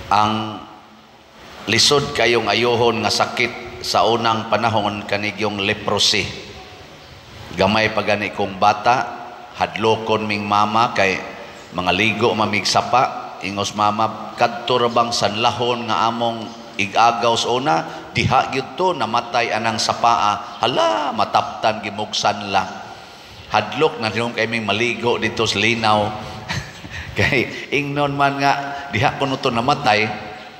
Ang lisod kayong ayuhon nga sakit sa unang panahon kanigyong leprosy. Gamay pa gani kong bata, hadlokon ming mama kay mga ligo mamig sapa, ingos mama, kadto ra bang sanlahon nga among igagaw sa una, diha gyud to namatay anang sapaa. Hala, mataptan gimog sanla. Hadlok na hinom kay ming maligo dito sa linaw. Kay ingnon man nga diha kuno to namatay,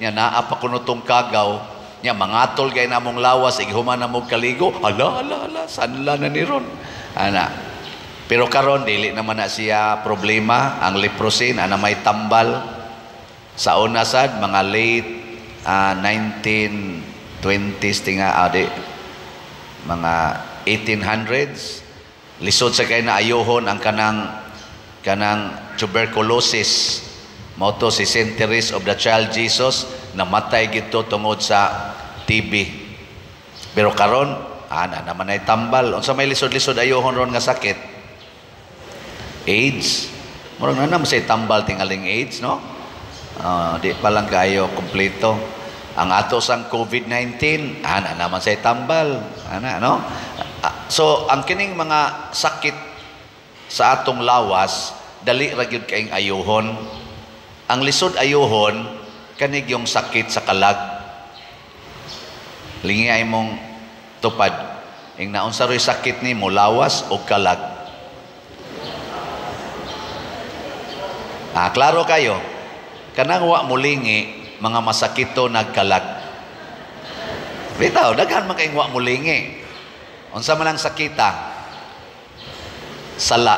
nya naa pa kuno tong kagaw, nya mangatol kay namong lawas ighuman na mo kaligo. Hala, hala, hala, sanla na ni ron. Ana. Pero karon dili naman na siya problema ang leprosy na may tambal. Sa una sad mga late 1920s tinga di, mga 1800s, lisod sa kay na ayuhon ang kanang tuberculosis. Mao to si Saint Therese of the Child Jesus, namatay gito tungod sa TB. Pero karon ana naman ay tambal. Unsa may lisod-lisod ayuhon ron nga sakit? AIDS. Murag na naman say tambal tingaling AIDS, no? Di pa lang kayo kompleto. Ang ato sang COVID-19, ana naman say tambal. Ana, no? So, ang kining mga sakit sa atong lawas, dali ra gyud kaayong ayuhon. Ang lisod ayuhon, kanig yung sakit sa kalag. Lingi ay mong tupad. Ing naunsa ro'y sakit nimo, lawas o kalag? Ah, klaro kayo. Kanang wa mulingi, mga masakito nagkalag. Bitaw, daghan man kayong wa mulingi. Unsa man ang sakita? Sala.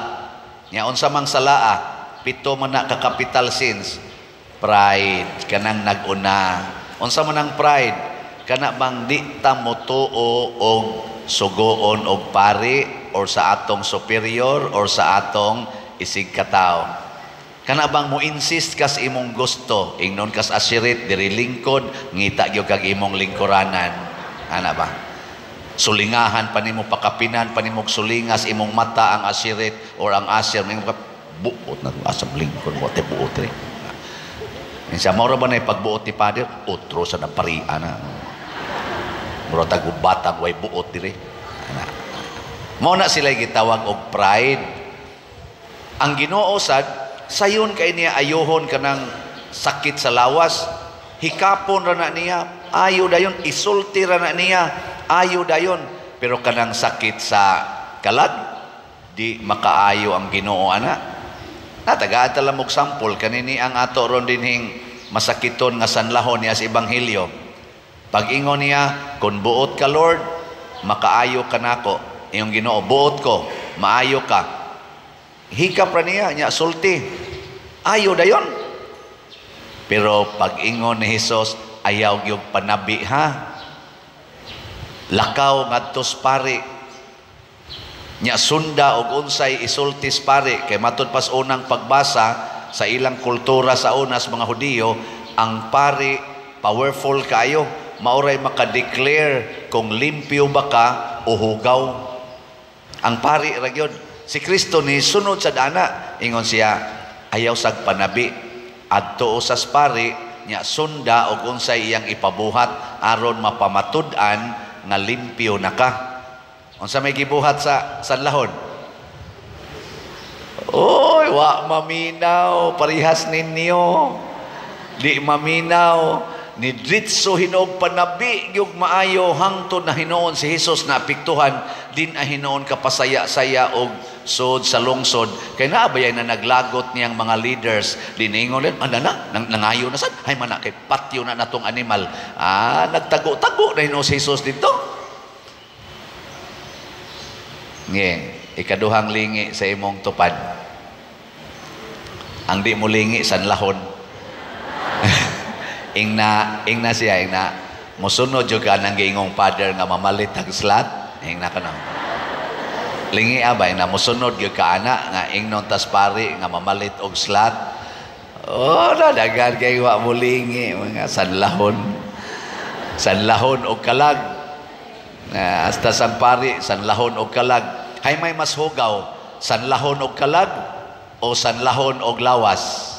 Nya unsa mang salaa? Pito man na ka capital sins. Pride, kanang nag-una. Unsa man ang pride? Kana bang di ta motuo og sugoon og pari or sa atong superior or sa atong isig katawo. Kana bang mo insist kas imong gusto, ingnon kas asirit diri lingkod, ngita gyud kag imong lingkuranan. Ana ba? Sulingahan pa nimo, pakapinan pa nimo sulingas imong mata ang asirit or ang asir, imong buot na asam lingkod mo te buot ri. Insa mao ra ba na pagbuot ni Father? Otro sa naparian na. Mura tag batang way buot diri. Ana. Mao na sila gitawag og pride. Ang Ginoo sad sayon kay niya ayuhon kanang sakit sa lawas, hikapon ra na niya, ayo dayon, isulti ra na niya, ayo dayon. Pero kanang sakit sa kalag, di makaayo ang Ginoo ana. Natagaan ta lang og sample kanini ang ato ron dinhing masakiton nga sanlahon niya sa ebanghelyo. Pag-ingon niya, "Kun buot ka, Lord, makaayo ka nako." Iyong Ginoo, "Buot ko, maayo ka." Hikap ra niya, niya sulti. Ayo dayon. Pero pag-ingon ni Hesus, "Ayaw gyud panabi ha. Lakaw ngadto sa pari. Nya sunda og unsay isultis pari," kay matud pas unang pagbasa sa ilang kultura sa unas mga Hudiyo, ang pari powerful kayo, maoray maka-declare kung limpyo ba ka o hugaw. Ang pari ra gyud. Si Kristo ni sunod sa dana, ingon siya, "Ayaw sag panabi, adto usas pari, nya sunda og unsay iyang ipabuhat aron mapamatud-an nga limpyo na ka." Unsa may gibuhat sa sanlahon? Oy, wa maminaw, parihas ninyo. Di maminaw, ni dritso hinog panabi gyud maayo hangtod na hinuon si Hesus na apektuhan din a hinuon kapasaya-saya og sod sa lungsod kay naa bayay na naglagot niyang mga leaders diningon din ana na nang, nangayo na sad hay man na kay patyo na natong animal. Ah, nagtago-tago na hinuon si Hesus dito. Nge, ikaduhang lingi sa imong tupad. Ang di mo lingi sanlahon. Ingna, ingna siya, ingna mosunod jud ka nang giingong father nga mamalit ang slat, ingna ka na. Lingi aba, ingna mosunod gyud ka ana nga ingnon tas pari nga mamalit og slat. Oh, dadagan kay wa mo lingi mga sanlahon. Sanlahon og kalag. Na hasta sang pari sanlahon og kalag. Hay may mas hugaw, sanlahon og kalag o sanlahon og lawas?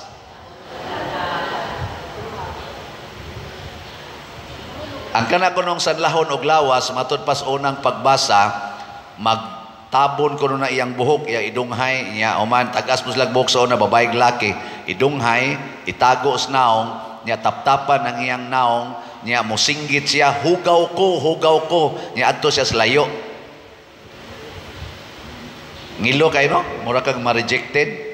Ang kana kunong sanlahon og lawas, matud pas unang pagbasa, magtabon kuno na iyang buhok, iya idunghay, niya oman tagas mo silang buhok sa una, babae, laki, idunghay, itago sa naong, niya taptapan ang iyang naong, niya musinggit siya, "Hugaw ko, hugaw ko," niya adto siya sa layo. Ngilo kay, no? Mura kang ma-rejected.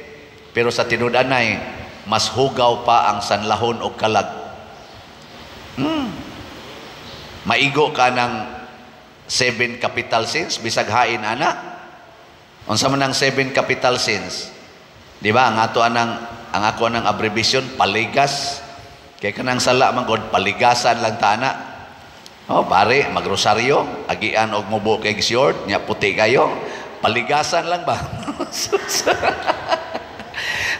Pero sa tinud-anay, mas hugaw pa ang sanlahon og kalag. Maigo ka ng seven capital sins, bisag hain ana. Unsa man ang seven capital sins? Di ba? Ang ato anang ang ako anang abbreviation, paligas. Kay kanang sala man gud, paligasan lang ta ana. Oh, pare, magrosaryo, agian og mubo kay short, nya puti kayo. Paligasan lang ba?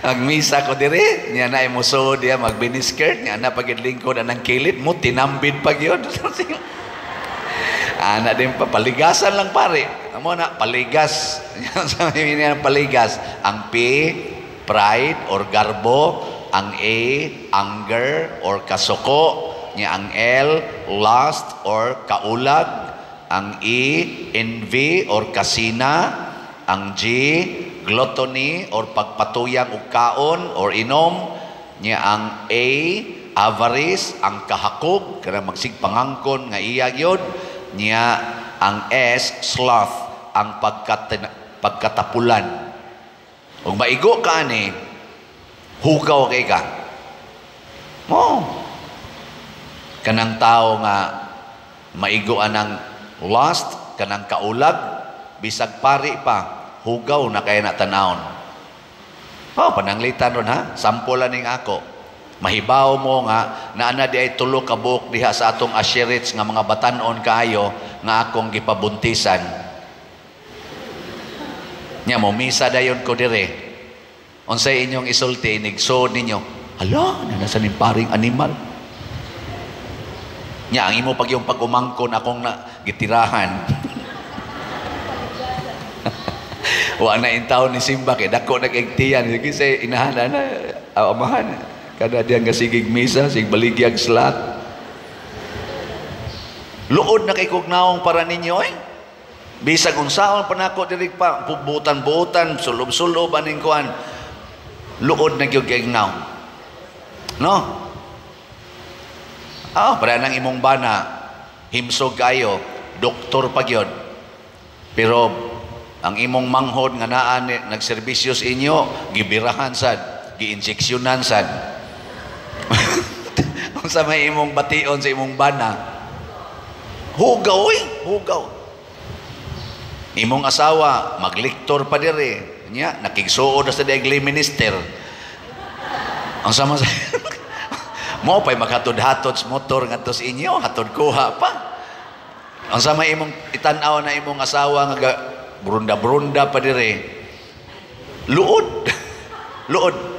Ang misa ko dire, niya na imusuod diya mag-miniskirt, niya na pagid lingkod anang kilid mo, tinambid pag yun. Ana din pa, paligasan lang, pare. Amo na, paligas. Sa niya paligas. Ang P, pride or garbo. Ang A, anger or kasuko. Niya ang L, lust or kaulag. Ang E, envy or kasina. Ang G, gluttony or pagpatuyang og kaon or inom. Niya ang A, avarice, ang kahakog, kana magsig pangangkon nga iya gyud. Niya ang S, sloth, ang pagkatapulan. Ug maigo ka ani, hugaw kay ka. Mo. Kanang tao nga maigo anang lust, kanang kaulag, bisag pari pa, hugaw na kay na tanawon. Oh, pananglitan ron ha, sample ning ako. Mahibaw mo nga naana di ay tulo ka buok diha sa atong asherits nga mga batanon kaayo nga akong gipabuntisan. Nya mo misa dayon ko dire. Unsay inyong isulti inigsuod ninyo? Hala, nasa ning paring animal. Nya ang imo pag yung pag-umangkon akong na gitirahan. Wa na intaw ni Simba kay dako nag-igtiyan. Sige say inahan na amahan. Kada diyan nga sigig misa, sig baligyag slat. Luod na kay kog naong para ninyo eh. Bisag unsaon pa nako diri pa butan-butan, sulob-sulob aning kuan. Luod na gyud kay naong. No? Ah, para nang imong bana himsog kayo, doktor pa gyud. Pero ang imong manghod nga naa nagserbisyo sa inyo, gibirahan sad, giinjeksyonan sad. Unsa may imong bation sa imong bana? Hugaw oy, hugaw. Imong asawa magliktor pa dire. Nya nakigsuod na sa diay minister. Ang sama sa mo pa'y makatod-hatod sa motor ngadto sa inyo, hatod kuha pa. Ang sama imong itan-aw na imong asawa nga brunda-brunda pa dire. Luod. Luod.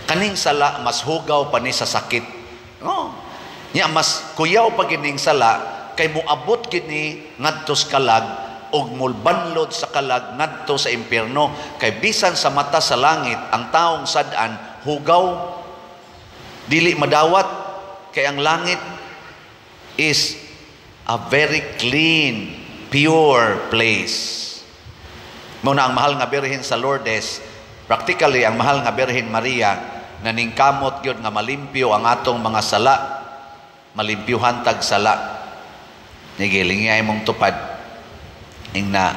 Kaning sala mas hugaw pa ni sa sakit. Oh. Nya mas kuyaw pa kining sala kay moabot kini ngadto sa kalag og mulbanlod sa kalag ngadto sa impierno, kay bisan sa mata sa langit ang taong sad-an hugaw, dili madawat, kay ang langit is a very clean, pure place. Mao na ang mahal nga Birhen sa Lourdes, practically ang mahal nga Birhen Maria naningkamot gyud nga malimpyo ang atong mga sala, malimpyuhan tag sala. Nigiling niya imong tupad ing na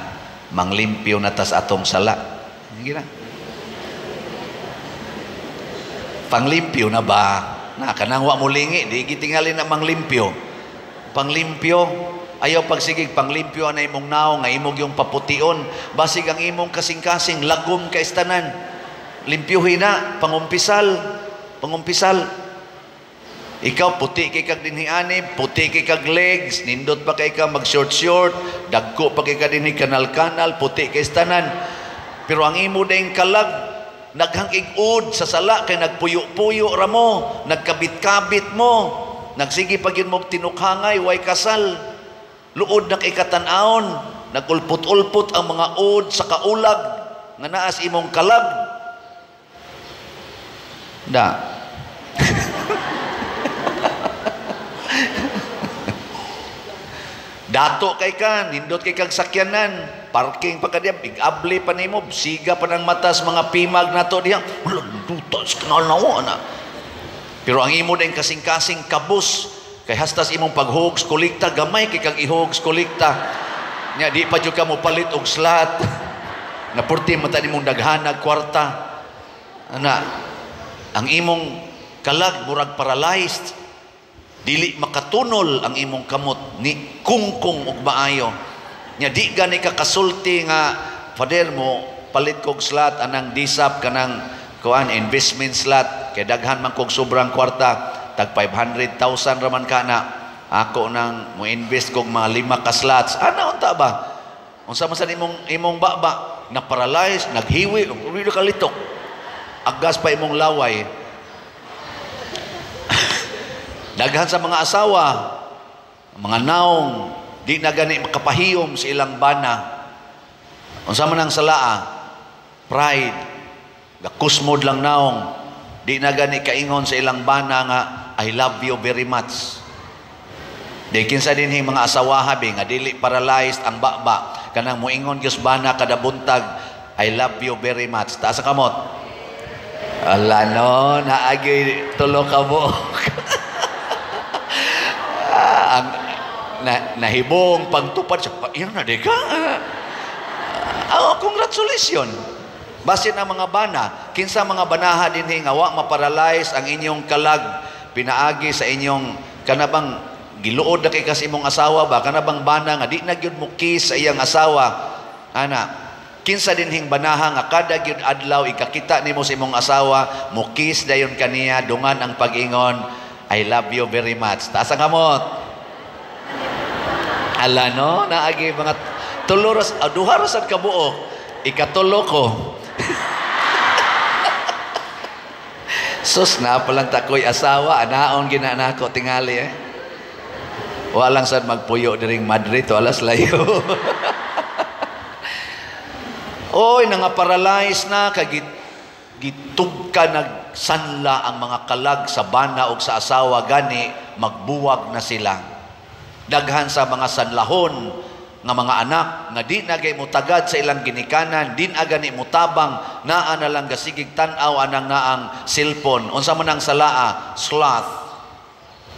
manglimpyo na tas atong sala. Sige na. Panglimpyo na ba? Na kanang wa mo lingi, di gitingali na manglimpyo. Panglimpyo, ayaw pagsigig panglimpyo ana imong naong nga imong yung papution, basig ang imong kasing-kasing lagom kay istanan. Limpyuhin na, pangumpisal, pangumpisal. Ikaw puti kay kag dinhi ani, puti kay kag legs, nindot pa kay ka mag short short, dagko pa kay ka dinhi kanal-kanal, puti kay istanan. Pero ang imo ding kalag naghang ig-ud sa sala kay nagpuyo-puyo ra mo, nagkabit-kabit mo, nagsige pa gyud mo tinukhangay, way kasal. Luod na kay katan-awon, nagulpot-ulpot ang mga ud sa kaulag nga naas imong kalag. Da. Dato kay ka, nindot kay kag sakyanan, parking pa ka diya, big abli pa nimo, siga pa ng matas mga pimag nato diya. Wala duta sa kanal na ana. Pero ang imo din kasing-kasing kabus kay hastas imong paghugs kolekta, gamay kay kag ihugs kolekta. Nya di pa jud ka mo palit og slot. Na purti mata nimong daghanag kwarta. Ana, ang imong kalag murag paralyzed. Dili makatunol ang imong kamot ni kungkong og maayo. Nya di gani ka kasulti nga Father mo palit kog slot anang disap kanang kuan investment slot kay daghan man kog sobrang kwarta, tag 500,000 ra man kana. Ako nang mo invest kog mga 5 ka slots. Ana unta ba? Unsa man sa imong imong baba na paralyzed, naghiwi, uri ka litok. Agas pa imong laway. Daghan sa mga asawa, mga naong, di na gani makapahiyom sa ilang bana. Unsa man ang salaa? Pride. Gakusmod lang naong. Di na gani kaingon sa ilang bana nga, I love you very much. Di kinsa dinhi mga asawa habi nga dili paralyzed ang baba. Kanang moingon gyud bana kada buntag, I love you very much. Taas ang kamot. Ala no, naagi tulo ka buok. Ang nahibong pagtupad siya, iyan na di ka. Oh, congratulations. Basin ang mga bana, kinsa mga banaha dinhi nga wa maparalyze ang inyong kalag pinaagi sa inyong kanabang giluod na kay kas imong asawa ba, kanabang bana nga di na gyud mo kiss sa iyang asawa. Ana, kinsa dinhing banaha nga kada gyud adlaw ikakita nimo sa imong asawa, mo kiss dayon kaniya dungan ang pag-ingon, I love you very much. Taas ang kamot. Ala no, naagi mga tulo ras, duha ra sad kabuok, ikatulo ko. Sus, na palang takoy asawa, anaon gina nako tingali eh. Walang sad magpuyo diring Madrid, alas layo. Oy, nangaparalyze na kay gitug ka nagsanla ang mga kalag sa bana og sa asawa gani magbuwag na sila. Daghan sa mga sanlahon nga mga anak nga di na gay mutagad sa ilang ginikanan, di na gani mutabang, naa na lang gasigig tan-aw anang naang cellphone. Unsa man ang salaa? Sloth,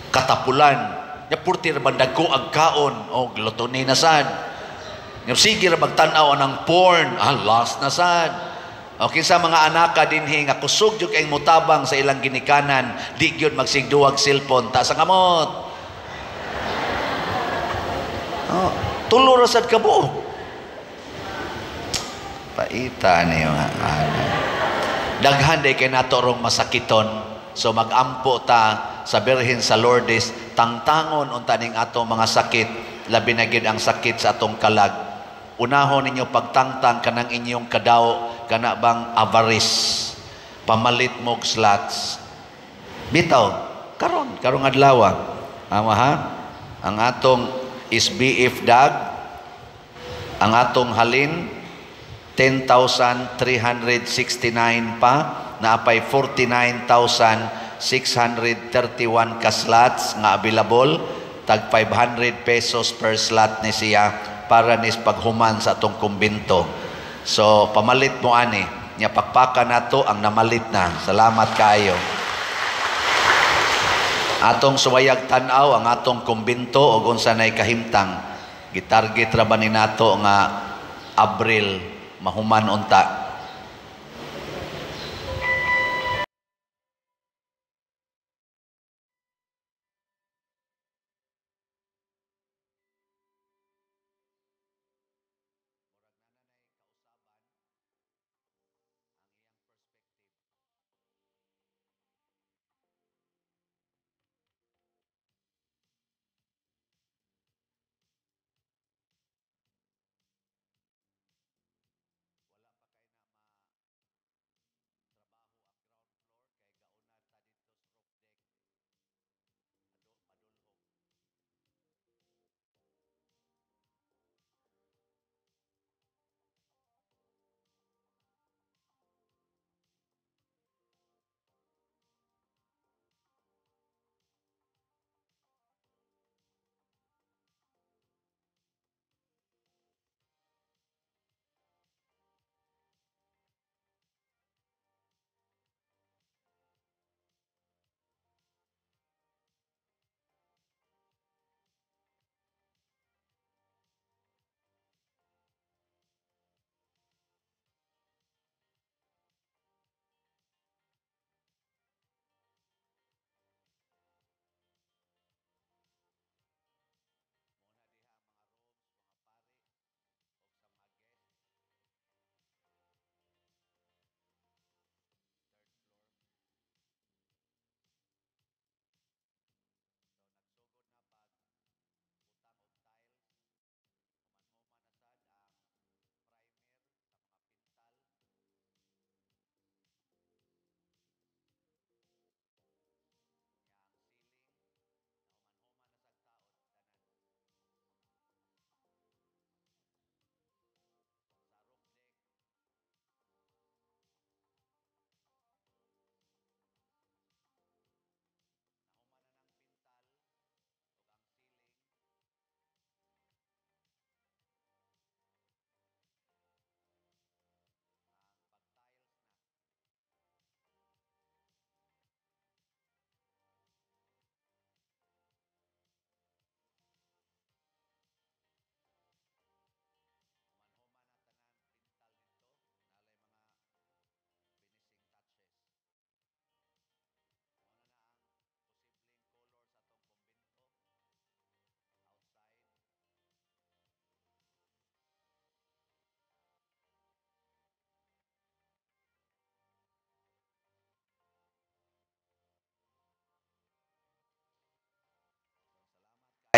katapulan. Nya purti ra bang dagko ag kaon og gluttony na sad. Nya sige ra magtan-aw anang porn, lost na sad. O kinsa mga anaka dinhi nga kusog jud kay mutabang sa ilang ginikanan, di gyud magsigduwag cellphone, taas ang kamot. Oh, tulo ra sad kabuok. Paita niyo. Daghan day kay nato rong masakiton. So magampo ta sa Birhen sa Lourdes, tangtangon unta ning atong mga sakit, labi na gid ang sakit sa atong kalag. Unahon ninyo pagtangtang kanang inyong kadaw, kana bang avarice, pamalit mog slots. Bitaw, karon, karong adlaw. Ama ha? Ang atong SBF dag, ang atong halin 10,369 pa, naapay 49,631 ka slots nga available, tag 500 pesos per slot ni siya para nis paghuman sa atong kumbinto. So pamalit mo ani, nya pakpaka nato ang namalit na. Salamat kaayo. Atong suwayag tan-aw ang atong kumbinto og unsa nay kahimtang. Gitarget ra ba ni nato nga Abril mahuman unta.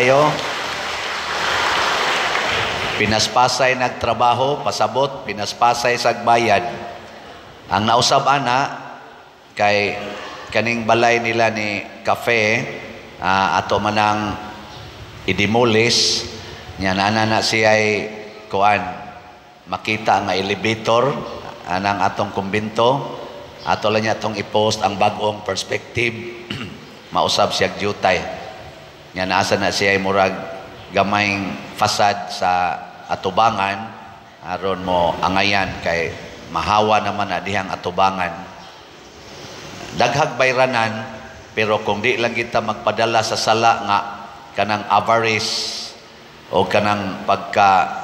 kaayo. Pinaspasay nagtrabaho, pasabot, pinaspasay sagbayad. Ang nausab ana kay kaning balay nila ni Cafe, ato manang i-demolish nya, nana na siya kuan, makita nga elevator anang atong kumbento. Ato lang niya atong i-post ang bag-ong perspective. Mausab siya jutay nya, naasa na siya murag gamayng facade sa atubangan aron mo angayan kay mahawa naman na dihang atubangan. Daghag bayranan, pero kung di lang kita magpadala sa sala nga kanang avarice o kanang pagka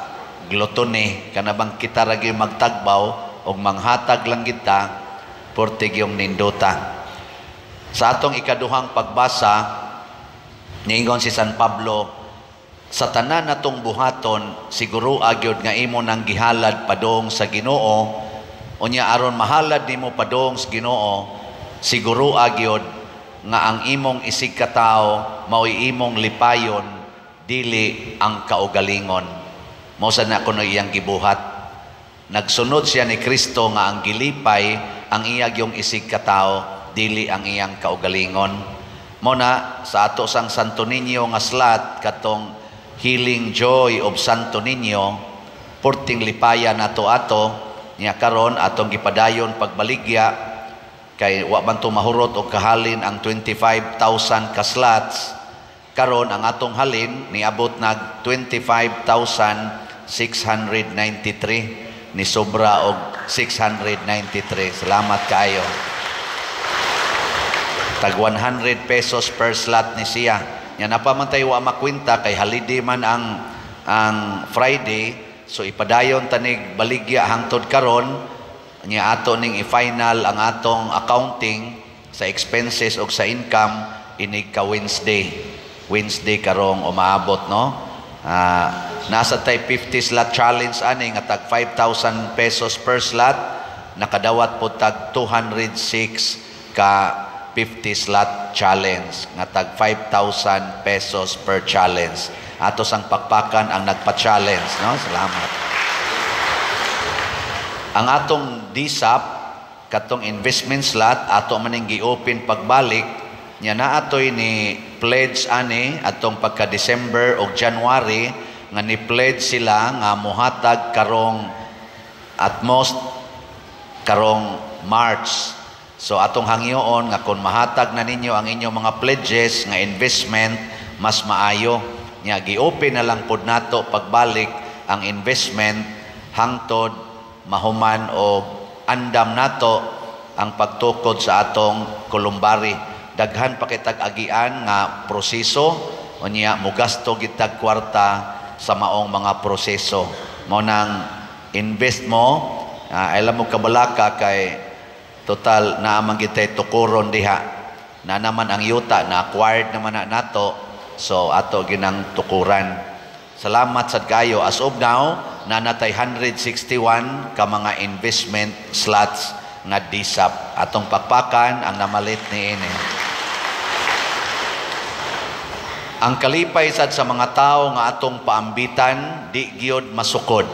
gluttony, kanabang kita ragi magtagbaw og manghatag lang kita, portig yung nindota. Sa atong ikaduhang pagbasa, niingon si San Pablo, sa tanan natong buhaton, siguro agyod nga imo nang gihalad padong sa Ginoo. Unya aron mahalad nimo padong sa Ginoo, siguro agyod nga ang imong isig katawo mao'y imong lipayon, dili ang kaugalingon. Mao sa na kuno iyang gibuhat. Nagsunod siya ni Kristo nga ang gilipay ang iyag yung isig katawo, dili ang iyang kaugalingon. Mo na sa ato sang Santo Niño nga slot, katong Healing Joy of Santo Niño, porting lipaya nato ato niya. Karon atong gipadayon pagbaligya kay wa man to mahurot og kahalin ang 25,000 ka slots. Karon ang atong halin niabot nag 25,693, ni sobra og 693. Salamat kaayo. Tag 100 pesos per slot ni siya. Nya napamantay wa makwenta kay holiday man ang Friday, so ipadayon tanig baligya hangtod karon. Nya ato ning i-final ang atong accounting sa expenses og sa income inig ka Wednesday. Wednesday karong umaabot, no? Nasa tay 50 slot challenge ani nga tag 5,000 pesos per slot, nakadawat po tag 206 ka 50 slot challenge nga tag 5,000 pesos per challenge. Ato sang pakpakan ang nagpa-challenge, no? Salamat. Ang atong DSAP, katong investment slot, ato maning gi-open pagbalik nya. Naatoy ni pledge ani atong pagka December o January nga ni pledge sila nga mohatag karong at most karong March. So atong hangyoon nga kung mahatag na ninyo ang inyong mga pledges nga investment, mas maayo. Nya gi-open na lang pod nato pagbalik ang investment hangtod mahuman o andam nato ang pagtukod sa atong columbary. Daghan pa kitag agian nga proseso, unya mugasto gitag kwarta sa maong mga proseso. Mao nang invest mo, alam mo kabalaka kay total naamang gitay tukuron diha. Na naman ang yuta na acquired naman na nato, so ato ginang tukuran. Salamat sad kayo. As of now, nanatay 161 ka mga investment slots nga DSAP. Atong pakpakan ang namalit ni ini. Ang kalipay sad sa mga tao nga atong paambitan, di gyud masukod.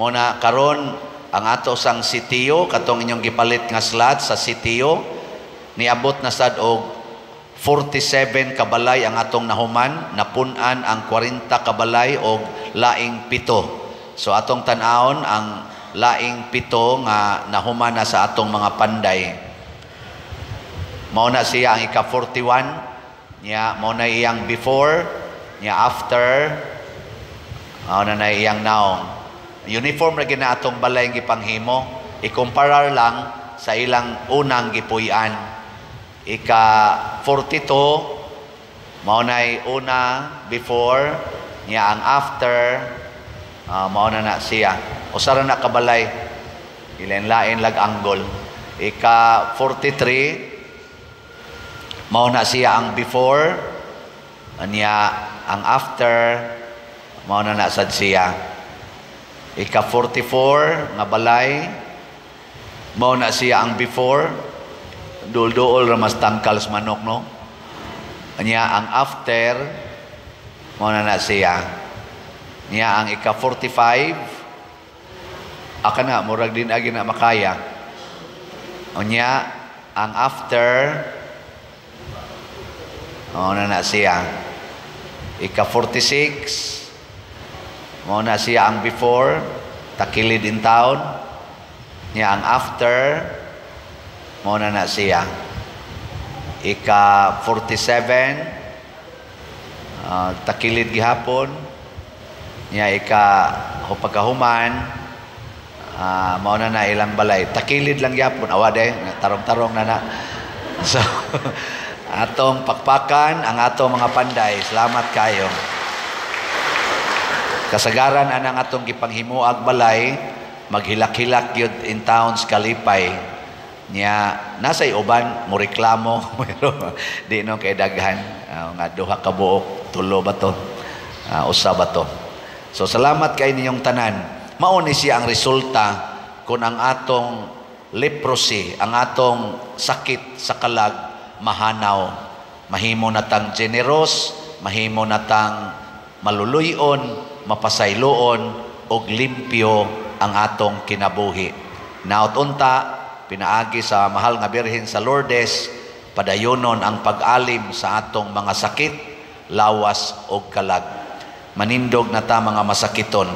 Muna karon ang ato sang sitio, katong inyong gipalit nga slot sa sitio, niabot na sad og 47 kabalay ang atong nahuman, napun-an ang 40 kabalay og laing 7. So atong tan-awon ang laing 7 nga nahuman na sa atong mga panday. Mao na siya ang ika-41 niya, mao na iyang before, niya after, mao na na iyang naong. Uniform ra gina atong balay ang gipanghimo, ikumparar lang sa ilang unang gipuy-an. Ika-42, mao nay una before, niya ang after, mao na na siya. Usa ra na kabalay, ilain-lain lag anggol. Ika-43, mao na siya ang before, niya ang after, mao na na sad siya. Ika-44 nga balay, mao na siya ang before, duol-duol ra mas tangkal sa manok, no? Anya ang after, Mao na na siya. Niya ang ika 45, aka na murag din agi na makaya. Unya ang after, mao na na siya. Ika 46, mao na siya ang before, takilid in town. Niya ang after, mao na na siya. Ika 47, takilid gihapon. Niya ika pagkahuman, mao na na ilang balay. Takilid lang gihapon. Awa de, tarong-tarong na na. So, atong pakpakan ang atong mga panday. Salamat kayo. Kasagaran anang atong gipanghimuag balay, maghilak-hilak gyud in towns kalipay. Nya nasa uban mo reklamo pero di no kay daghan, nga duha ka buok, tulo ba to? Usa ba to? So salamat kay ninyong tanan. Mao ni siya ang resulta kung ang atong leprosy, ang atong sakit sa kalag mahanaw. Mahimo na tang generous, mahimo na tang maluluyon, mapasayloon og limpyo ang atong kinabuhi. Naot unta pinaagi sa mahal nga Birhen sa Lourdes, padayonon ang pag-alim sa atong mga sakit, lawas og kalag. Manindog na ta mga masakiton.